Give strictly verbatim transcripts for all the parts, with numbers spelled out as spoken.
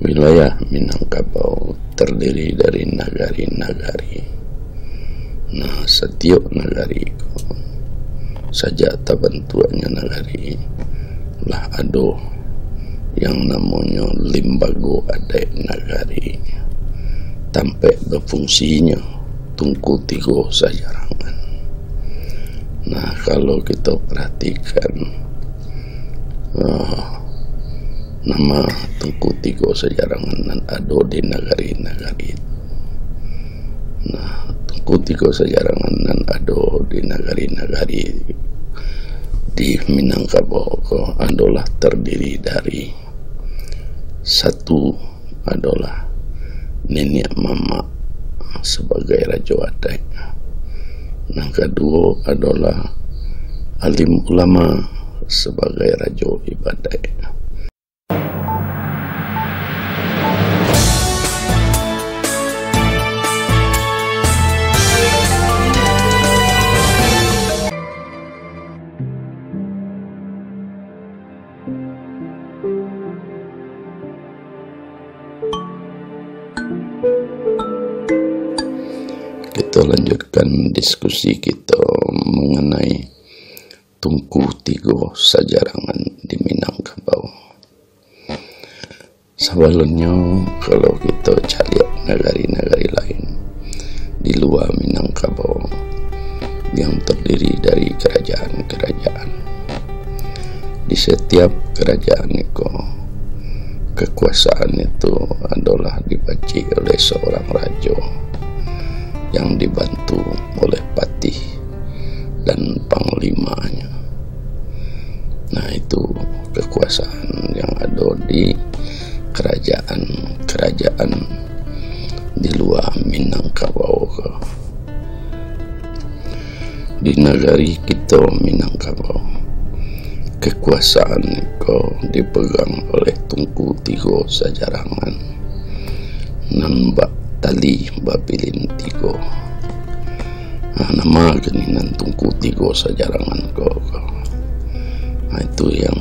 Wilayah Minangkabau tardiri dari nagari-nagari. Nah, satiok nagari ko, sajak tabantuaknyo nagari, lah ado yang namonyo limbago adaik nagari, tampek bafungsinyo Tungku Tigo Sajarangan. Nah, kalau kito paratikan, ah, nama Tungku Tigo Sajarangan nan ado di nagari-nagari tu. Nah, Tungku Tigo Sajarangan nan ado di nagari-nagari di Minangkabau ko adolah tardiri dari, satu adolah niniak mamak sabagai rajo adaik. Nan kaduo adolah alim ulama sabagai rajo ibadaik. Kito lanjutkan diskusi kito manganai Tungku Tigo Sajarangan di Minangkabau. Sabalunnyo, kalau kito caliak nagari-nagari lain di lua Minangkabau yang tardiri dari karajaan-karajaan, di satiap karajaan iko, kakuasaan itu adolah dipacik oleh saurang rajo yang dibantu oleh patih dan panglimanyo. Nah, itu kakuasaan yang ado di karajaan-karajaan di lua Minangkabau ko. Di nagari kito Minangkabau, kakuasaan ko dipegang oleh Tungku Tigo Sajarangan nan bak tali babilin tigo. Nah, nama kini nan Tungku Tigo Sajarangan ko, ko. Nah, itu yang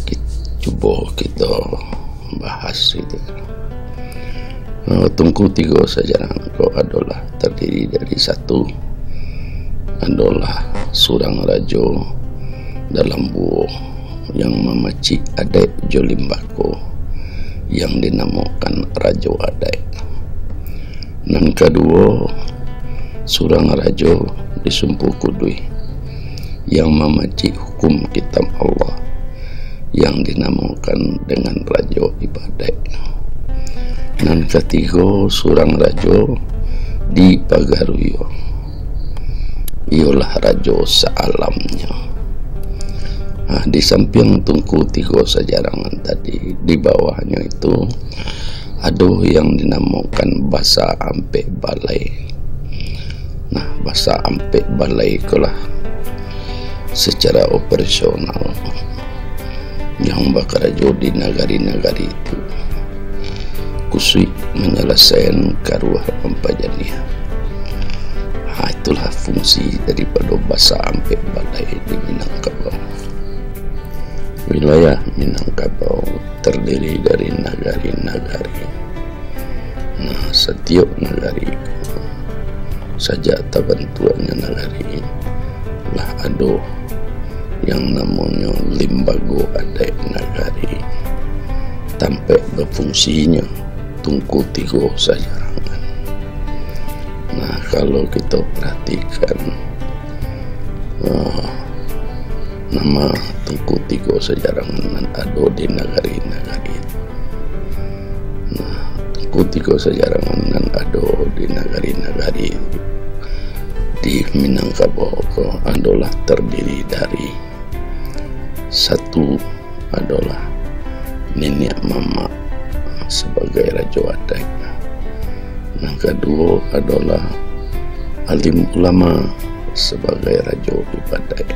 kit-, cubo kito bahas itu. Eh, Tungku Tigo Sajarangan ko adolah tardiri dari, satu adolah surang rajo dalam buo yang mamacik adaik jo limbago yang dinamokan rajo adaik. Nan kaduo, surang rajo di Sumpu Kuduih yang mamacik hukum Kitab Allah yang dinamokan dengan rajo ibadaik. Nan katigo, surang rajo di Pagaruyo, iyolah rajo saalamnyo. Nah, di sampiang Tungku Tigo Sajarangan tadi, di bawahnyo itu, ado yang dinamokan Basa Ampek Balai. Nah, Basa Ampek Balai ikolah secara operasional yang bakarajo di nagari-nagari itu, kusuik manyalasaian karuah pampajaniah. Ha, itulah fungsi daripado Basa Ampek Balai di Minangkabau. Wilayah Minangkabau tardiri dari nagari-nagari. Nah, satiok nagari ko, sajak tabantuaknyo nagari, lah ado yang namonyo limbago adaik nagari, tampek bafungsinyo Tungku Tigo Sajarangan. Nah, kalau kito paratikan, ah, nama Tungku Tigo Sajarangan nan ado di nagari-nagari. Nah, Tungku Tigo Sajarangan nan ado di nagari-nagari di Minangkabau ko adolah tardiri dari, satu adolah niniak mamak sabagai rajo adaik. Nan kaduo adolah alim ulama sabagai rajo ibadaik.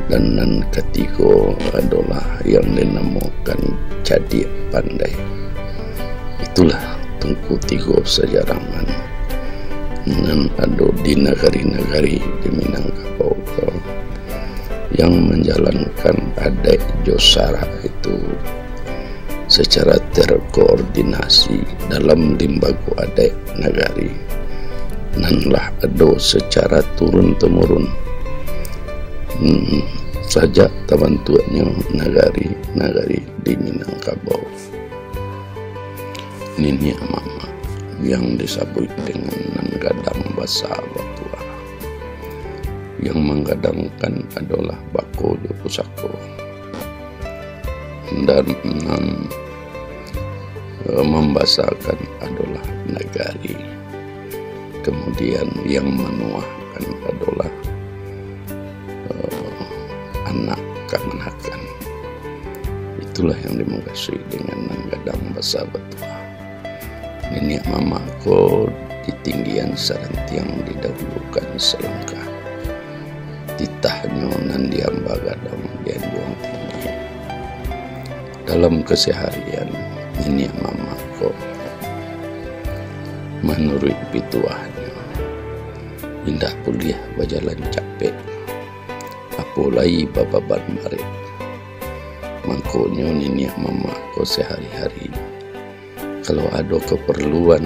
Dan nan katigo adolah yang dinamokan cadiak pandai. Itulah Tungku Tigo Sajarangan nan ado di nagari-nagari di Minangkabau ko, yang manjalankan adaik jo sarak itu secara terkoordinasi dalam limbago adaik nagari, nan lah ado secara turun-temurun, hmm, sajak tabantuaknyo nagari-nagari di Minangkabau. Niniak mamak yang disabuik dengan nan gadang basa batuah, yang manggadangkan adolah bako jo pusako, dan nan, eh, mambasakan adolah nagari. Kemudian yang manuahkan adolah, eh, anak kamanakan. Itulah yang dimukasuik dengan nan gadang basa batuah. Niniak mamak ko di tinggian sarantiang didahulukan salangkah. Titahnyo nan diamba gadang dianjuang tinggi. Dalam keseharian, niniak mamak ko, manuruik pituahnyo, indak buliah bajalan capek, apo lai bababan barek. Mangkonyo niniak mamak ko sehari-hari, kalau ado keperluan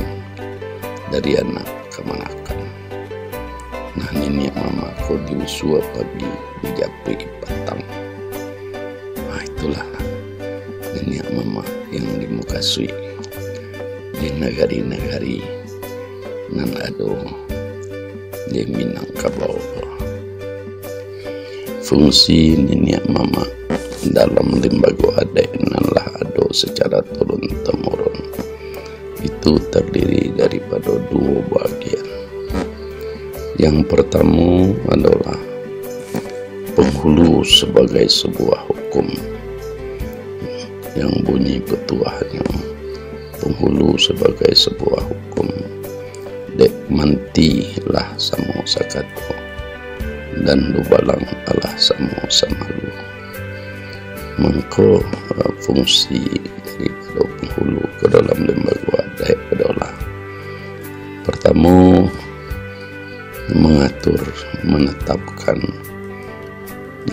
dari anak kamanakan, nah, niniak mamak ko diusua pagi, dijapuik patang. Nah, itulah niniak mamak yang dimukasuik di nagari-nagari nan ado di Minangkabau. Fungsi niniak mamak dalam limbago adaik nan lah ado secara turun-temurun itu tardiri daripado duo bahagian. Yang partamo adolah penghulu sabagai sabuah hukum, yang bunyi patuahnyo, penghulu sabagai sabuah hukum, dek manti lah samo sakato, dan dubalang alah samo samalu. Mangko, eh, fungsi daripado penghulu ka dalam limbago adaik adolah, partamo, mangatur, manatapkan,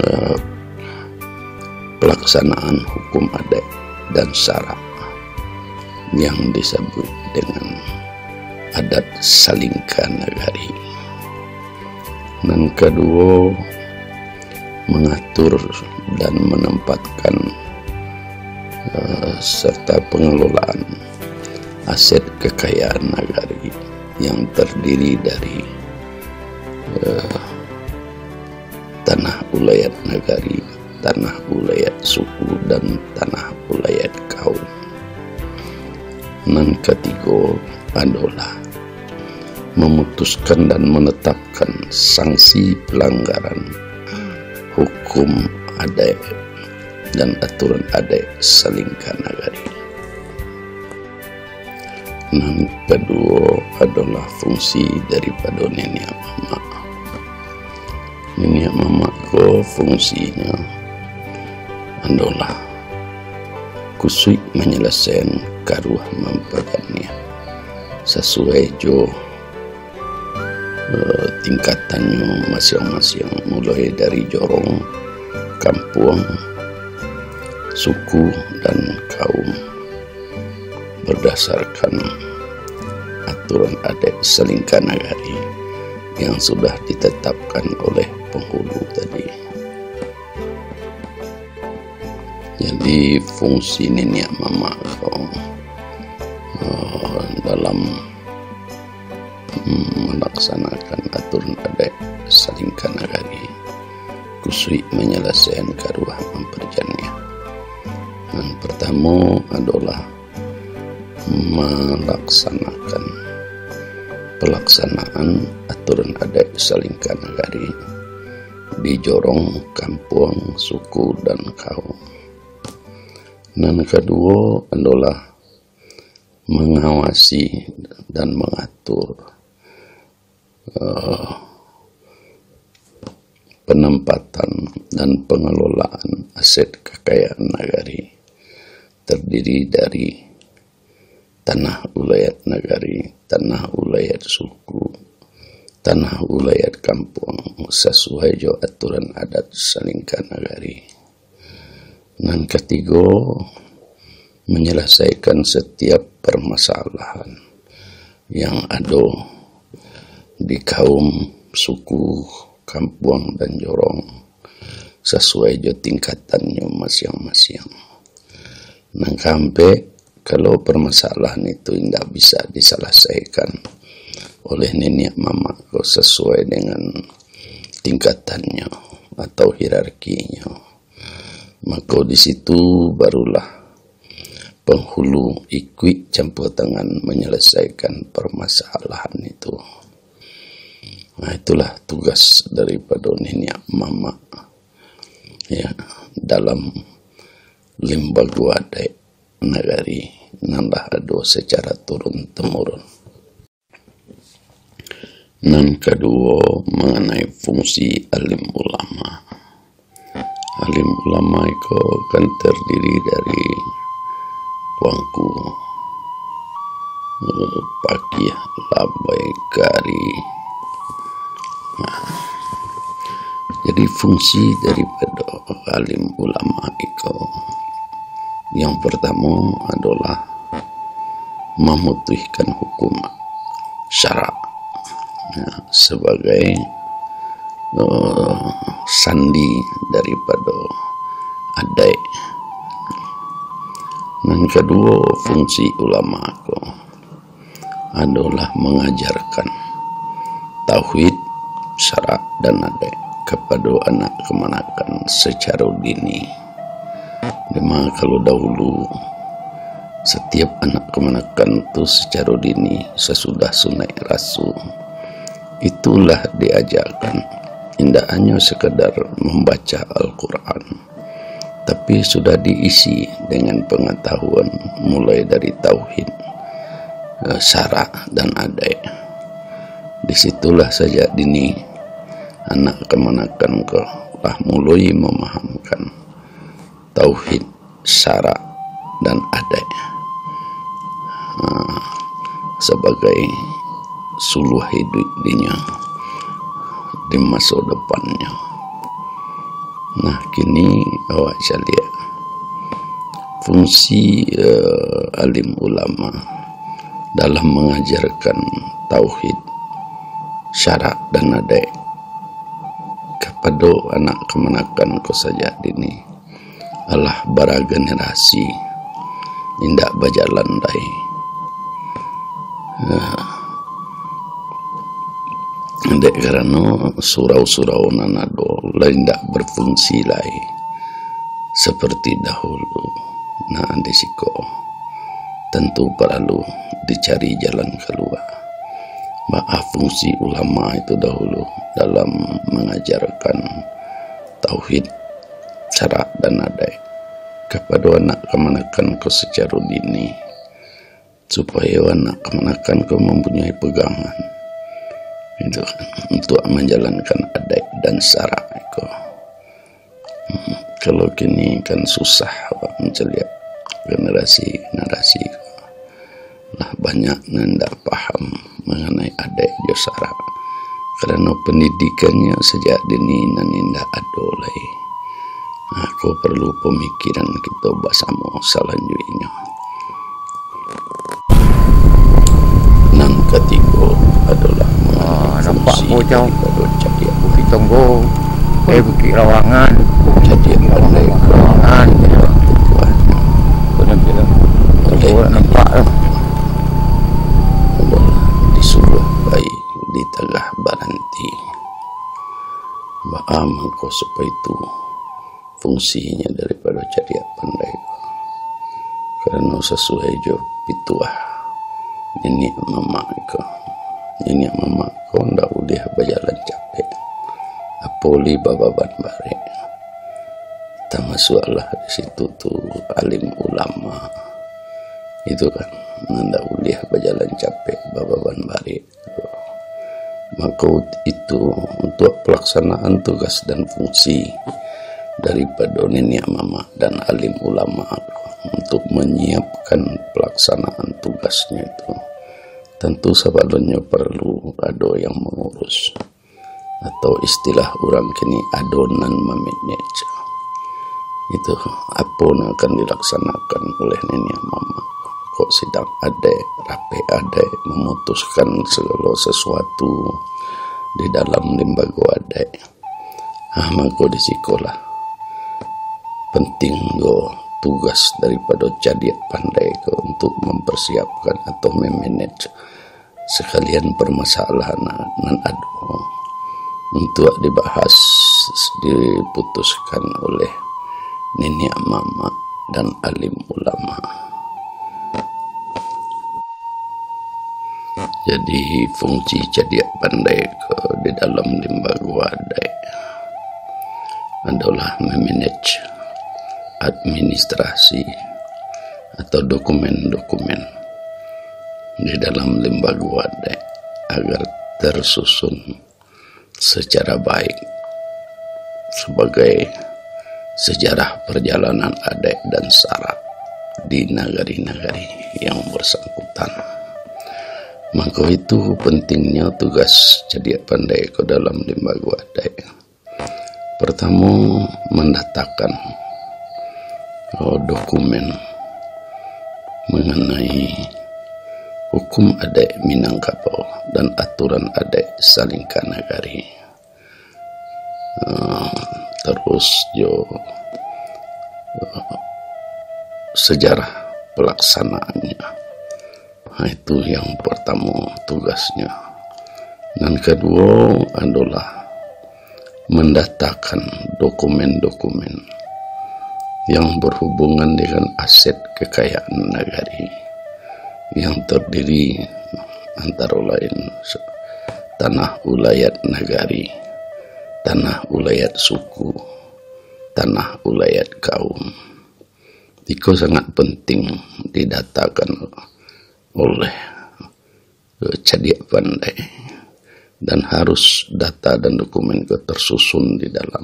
eh, palaksanaan hukum adaik dan sarak yang disabuik dengan adat salingka nagari. Nan kaduo, mangatur dan manempatkan, eh, serta pengelolaan aset kekayaan nagari yang tardiri dari, eh, tanah ulayat nagari, tanah ulayat suku, dan tanah ulayat kaum. Nan katigo adolah mamutuskan dan manetapkan sanksi pelanggaran hukum adaik dan aturan adaik salingka nagari. Nan kaduo adolah fungsi daripado niniak mamak. Niniak mamak ko fungsinyo adolah kusuik manyalasaian karuah mamparjaniah sasuai jo, eh, tingkatannyo masiang-masiang, mulai dari jorong, kampuang, suku, dan kaum, berdasarkan aturan adaik salingka nagari yang sudah ditetapkan oleh penghulu tadi. Jadi, fungsi niniak mamak ko, eh, dalam, mm, melaksanakan aturan adaik salingka nagari, kusuik manyalasaian karuah mamparjaniah. Nan partamo adolah malaksanakan palaksanaan aturan adaik salingka nagari di jorong, kampuang, suku, dan kaum. Nan kaduo adolah mangawasi dan mangatur, eh, penempatan dan pengelolaan aset kekayaan nagari, terdiri dari tanah ulayat nagari, tanah ulayat suku, tanah ulayat kampuang, sasuai jo aturan adat salingka nagari. Nan katigo, menyelesaikan setiap permasalahan yang ado di kaum, suku, kampuang, dan jorong, sasuai jo tingkatannyo masiang-masiang. Nan kaampek, kalau permasalahan itu indak bisa disalasaikan oleh niniak mamak ko sasuai dengan tingkatannyo atau hierarkinyo, mako di situ barulah penghulu ikuik campur tangan menyelesaikan permasalahan itu. Nah, itulah tugas daripado niniak mamak, ya, dalam limbago adaik nagari nan lah ado secara turun-temurun. Nan kaduo, manganai fungsi alim ulama. Alim ulama iko kan tardiri dari pangku, eh, pakiah, labai, kari. Nah, jadi fungsi daripado alim ulama iko, yang partamo adolah mamutuihkan hukum syarak, ya, sabagai, eh, sandi daripado adaik. Nan kaduo, fungsi ulama ko adolah mangajarkan tauhid, syarak, dan adaik kapado anak kamanakan sacaro dini. Dima kalau dahulu, satiap anak kamanakan tu sacaro dini, sasudah sunaik rasu, itulah diajakan. Indak hanyo sakadar mambaca Al-Quran, tapi sudah diisi dengan pangatahuan mulai dari tauhid, eh, syarak, dan adaik. Di situlah sajak dini anak kamanakan ko lah muloi mamahamkan tauhid, syarak, dan adaik, ha, sabagai suluah iduik dinyo di maso depannyo. Nah, kini awak caliak fungsi, eh, alim ulama dalam mangajarkan tauhid, syarak, dan adaik kapado anak kamanakan ko sajak dini. Alah bara generasi indak bajalan lai. Nah, dek karano surau-surau nan ado lah indak berfungsi lai seperti dahulu. Nah, di siko tantu paralu dicari jalan kalua. Baa fungsi ulama itu dahulu dalam mangajarkan tauhid, syarak, dan adaik kapado anak kamanakan ko sacaro dini, supayo anak kamanakan ko mampunyoi pegangan, itu kan, untuak manjalankan adaik dan syarak ko. Hmm, kalau kini kan susah awak mancaliak generasi-generasi ko. Lah banyak nan indak paham manganai adaik jo syarak, karano pandidikannyo sajak dini nan indak ado lai. Nah, ko paralu pamikiran kito basamo salanjuiknyo. Nan katigo adolah manganai fungsi daripado cadiak. Bukik Tonggo, eh, Bukik Rawangan. Cadiak pandai Rawangan. Oleh nampak lah. Adolah disuruah pai di tagah baranti. Baa mangko supayo itu fungsinyo daripado cadiak pandai ko. Karano sasuai jo pituah niniak mamak ko. Niniak mamak ko ndak buliah bajalan capek, apo lai bababan barek. Tamasuaklah di situ tu alim ulama. Itu kan, nan ndak buliah bajalan capek, bababan barek. Mako itu, untuak palaksanaan tugas dan fungsi daripado niniak mamak dan alim ulama, untuak manyiapkan palaksanaan tugasnyo itu, tantu sabalunnyo paralu ado yang mangurus, atau istilah urang kini, ado nan mamanage. Itu apo nan akan dilaksanakan oleh niniak mamak. Kok sidang adaik, rapek adaik, mamutuskan sagalo sasuatu di dalam limbago adaik. Ah, mangko di sikolah penting jo tugas daripado cadiak pandai ko untuk mamparsiapkan atau memanage sakalian parmasalahan nan ado untuak dibahas, diputuskan oleh niniak mamak dan alim ulama. Jadi, fungsi cadiak pandai ko di dalam limbago adaik adolah memanage administrasi atau dokumen-dokumen di dalam limbago adaik agar tersusun secara baik sabagai sejarah parjalanan adaik dan syarak di nagari-nagari yang barsangkutan. Mangko itu pentingnyo tugas cadiak pandai ko dalam limbago adaik. Partamo, mandatakan, eh, dokumen manganai hukum adaik Minangkabau dan aturan adaik salingka nagari. Eh, tarus jo, eh, sejarah palaksanaannyo. Ha, itu yang partamo tugasnyo. Nan kaduo adolah mandatakan dokumen-dokumen yang barhubungan dengan aset kakayaan nagari, yang tardiri antaro lain sa-, tanah ulayat nagari, tanah ulayat suku, tanah ulayat kaum. Iko sangat penting didatakan oleh, eh, cadiak pandai, dan harus data dan dokumen ko tersusun di dalam,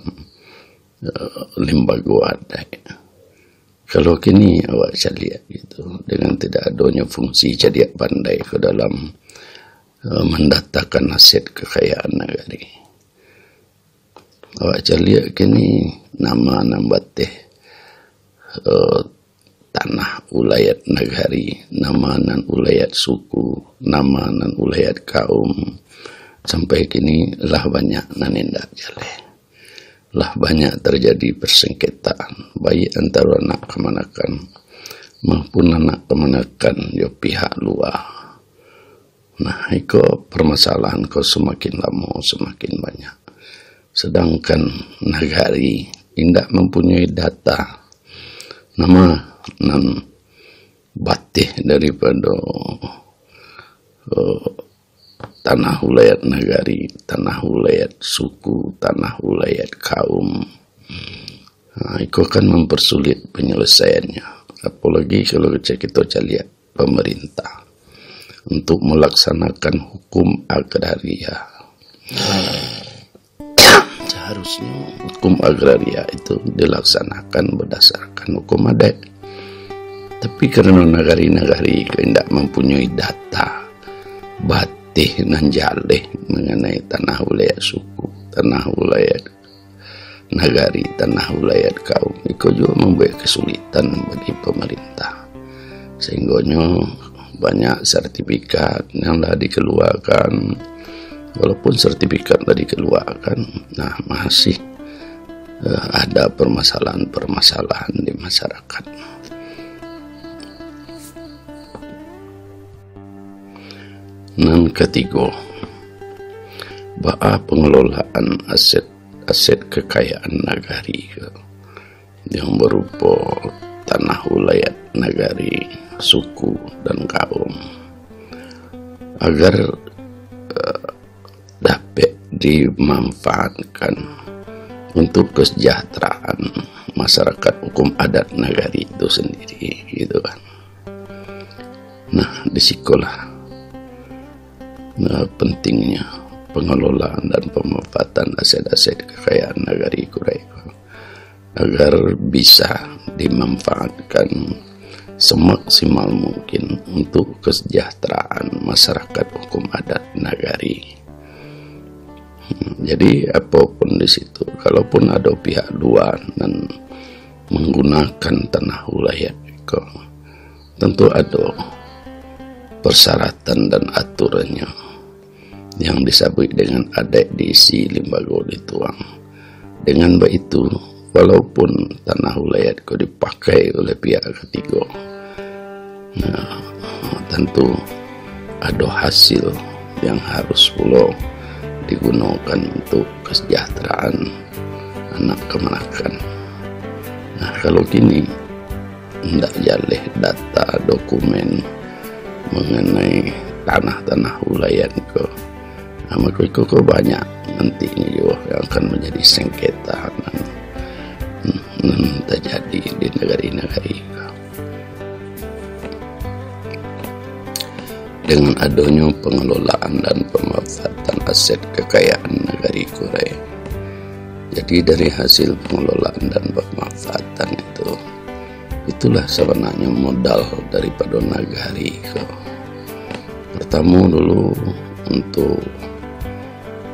eh, limbago adaik. Kalau kini awak caliak gitu, dengan tidak adonyo fungsi cadiak pandai ko dalam, eh, mandatakan aset kakayaan nagari. Awak caliak kini nama nan bateh, eh, tanah ulayat nagari, nama nan ulayat suku, nama nan ulayat kaum, sampai kini lah banyak nan indak jaleh. Lah banyak tarjadi parsengketaan, baik antaro anak kamanakan maupun anak kamanakan jo pihak lua. Nah, iko parmasalahan ko samakin lamo samakin banyak. Sadangkan nagari indak mampunyoi data nama nan bateh daripado, eh, tanah ulayat nagari, tanah ulayat suku, tanah ulayat kaum. Nah, iko kan mamparsulit panyalesaiannyo. Apolagi kalau kito caliak pamarintah untuk malaksanakan hukum agraria. Saharusnyo hukum agraria itu dilaksanakan badasarkan hukum adaik. Tapi karano nagari-nagari ko indak mampunyoi data bateh nan jaleh manganai tanah ulayat suku, tanah ulayat nagari, tanah ulayat kaum, iko juo mambuek kasulitan bagi pamarintah. Sahinggonyo banyak sertifikat yang lah dikaluakan. Walaupun sertifikat lah dikaluakan, nah, masih, eh, ada parmasalahan-parmasalahan di masyarakat. Nan katigo, baa pangelolaan aset, aset kakayaan nagari ko, yang barupo tanah ulayat nagari, suku, dan kaum, agar, eh, dapek dimanfaatkan untuk kesejahteraan masyarakat hukum adat nagari itu sendiri, gitu kan. Nah, di sikolah, nah, pentingnya pengelolaan dan pemanfaatan aset-aset kekayaan nagari kurai ko, agar bisa dimanfaatkan semaksimal mungkin untuk kesejahteraan masyarakat hukum adat nagari. Hmm, jadi, apapun di situ, kalaupun ada pihak luar nan manggunakan tanah wilayah ko, tantu ado parsyaratan dan aturannyo yang disabuik dengan adaik diisi, limbago dituang. Dengan baitu, walaupun tanah wilayah ko dipakai oleh pihak katigo, nah, tantu ado hasil yang harus pulo digunokan untuk kesejahteraan anak kamanakan. Nah, kalau kini indak jaleh data dokumen manganai tanah-tanah wilayah ko, nah, mako iko ko banyak nantinyo juo yang akan manjadi sengketa nan, nan tajadi di nagari-nagari ko. Dengan adonyo pengelolaan dan pemanfaatan aset kekayaan nagari ko, jadi dari hasil pengelolaan dan pemanfaatan itu, itulah sabananyo modal daripado nagari ko. Partamo dulu, untuk,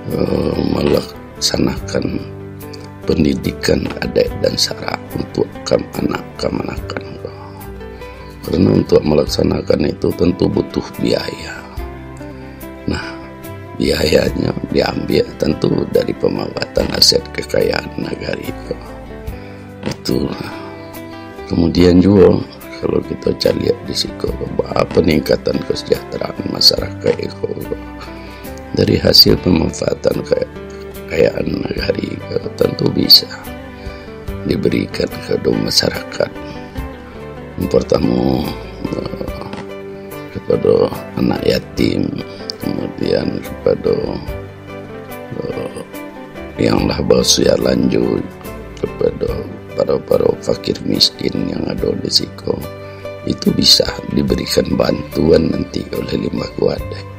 eh, malaksanakan pendidikan adaik dan syarak untuk kam-, anak kamanakan ko. Karena untuk melaksanakan itu tentu butuh biaya. Nah, biayanyo diambiak tantu dari pemanfaatan aset kekayaan nagari ko. Itulah. Kemudian juo, kalau kito caliak di siko, ba-, peningkatan kesejahteraan masyarakat iko dari hasil pemanfaatan kekayaan nagari ko, tantu bisa diberikan kepada masyarakat. Yang pertama, eh, kepada anak yatim, kemudian kepada, eh, yang lah bausia lanjut, kepada para-para fakir miskin yang ado di siko, itu bisa diberikan bantuan nanti oleh limbago adaik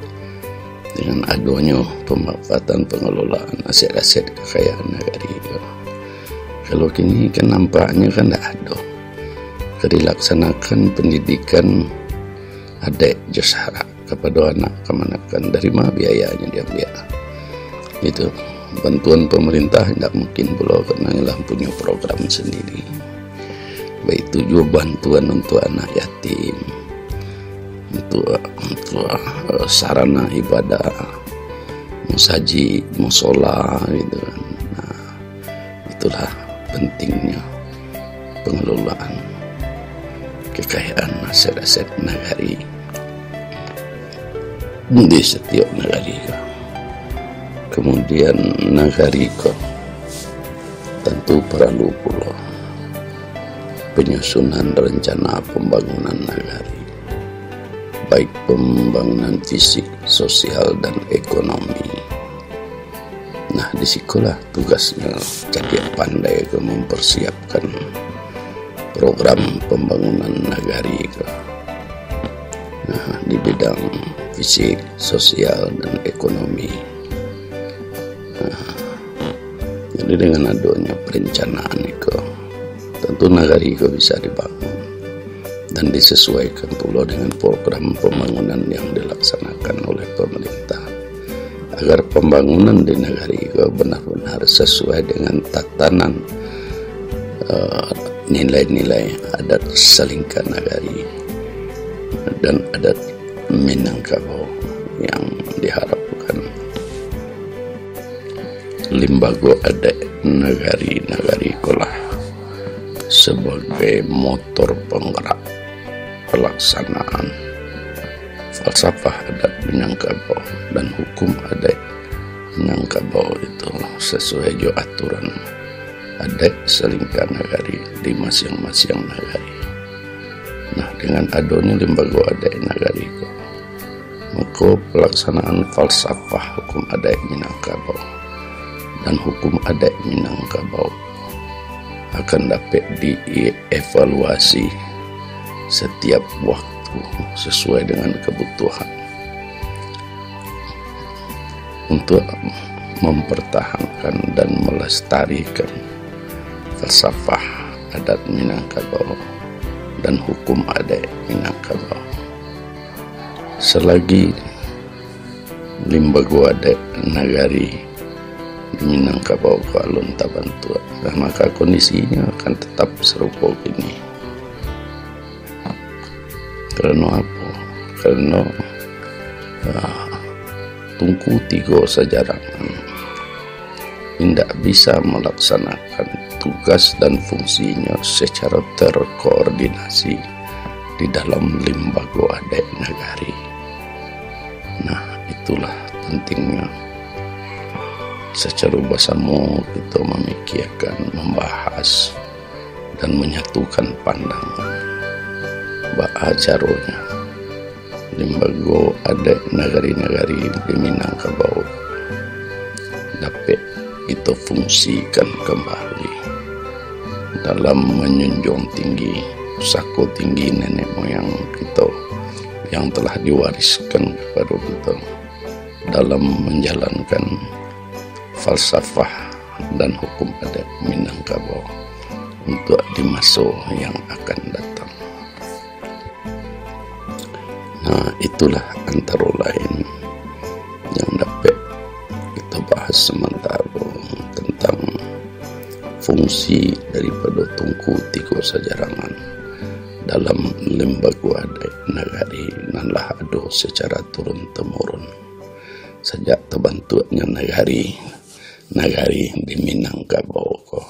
dengan adonyo pemanfaatan pengelolaan aset-aset kekayaan nagari ko. Kalau kini kan nampaknyo kan ndak ado. Ka dilaksanakan pendidikan adaik jo syarak kapado anak kamanakan, dari ma biayanyo diambiak? Itu bantuan pemerintah indak mungkin pulo, karena lah punyo program sendiri. Baitu juo bantuan untuk anak yatim, untuk, untuk, eh, sarana ibadah, masajik, musola, gitu kan. Nah, itulah pentingnyo pengelolaan kekayaan aset-aset nagari di setiap nagari ko. Kemudian, nagari ko tantu paralu pulo penyusunan rencana pembangunan nagari, baik pembangunan fisik, sosial, dan ekonomi. Nah, di sikolah tugasnyo cadiak pandai ko mempersiapkan program pembangunan nagari ko. Nah, di bidang fisik, sosial, dan ekonomi. Nah, jadi dengan adonyo perencanaan iko, tantu nagari ko bisa dibangun dan disesuaikan pulo dengan program pembangunan yang dilaksanakan oleh pemerintah, agar pembangunan di nagari ko benar-benar sesuai dengan tatanan, eh, nilai-nilai adat salingka nagari dan adat Minangkabau yang diharapkan. Limbago adaik nagari-nagari ko lah sabagai motor panggarak palaksanaan falsafah adat Minangkabau dan hukum adaik Minangkabau itu sasuai jo aturan adaik salingka nagari di masiang-masiang nagari. Nah, dengan adonyo limbago adaik nagari ko, mako, palaksanaan falsafah hukum adaik Minangkabau dan hukum adaik Minangkabau akan dapek dievaluasi satiap waktu sasuai dengan kabutuhan. Untuk mempertahankan dan melestarikan falsafah adat Minangkabau dan hukum adaik Minangkabau. Salagi limbago adaik nagari Minangkabau ko alun tabantuak. Nah, maka kondisinyo akan tatap sarupo kini. Karano apo? Karano, ah, Tungku Tigo Sajarangan indak bisa malaksanakan tugas dan fungsinyo sacaro terkoordinasi di dalam limbago adaik nagari. Nah, itulah pentingnyo sacaro basamo kito mamikiakan, mambahas, dan manyatukan pandangan. Baa caronyo limbago adaik nagari-nagari di Minangkabau dapek kito fungsikan kambali dalam manjunjuang tinggi pusako tinggi nenek moyang kito yang telah diwariskan kapado kito dalam manjalankan falsafah dan hukum adat Minangkabau untuak di maso yang akan datang. Nah, itulah antaro lain yang dapek kito bahas samantaro tantang fungsi daripado Tungku Tigo Sajarangan dalam limbago adaik nagari nan lah ado sacara turun-temurun sajak tabantuaknyo nagari, nagari di Minangkabau ko.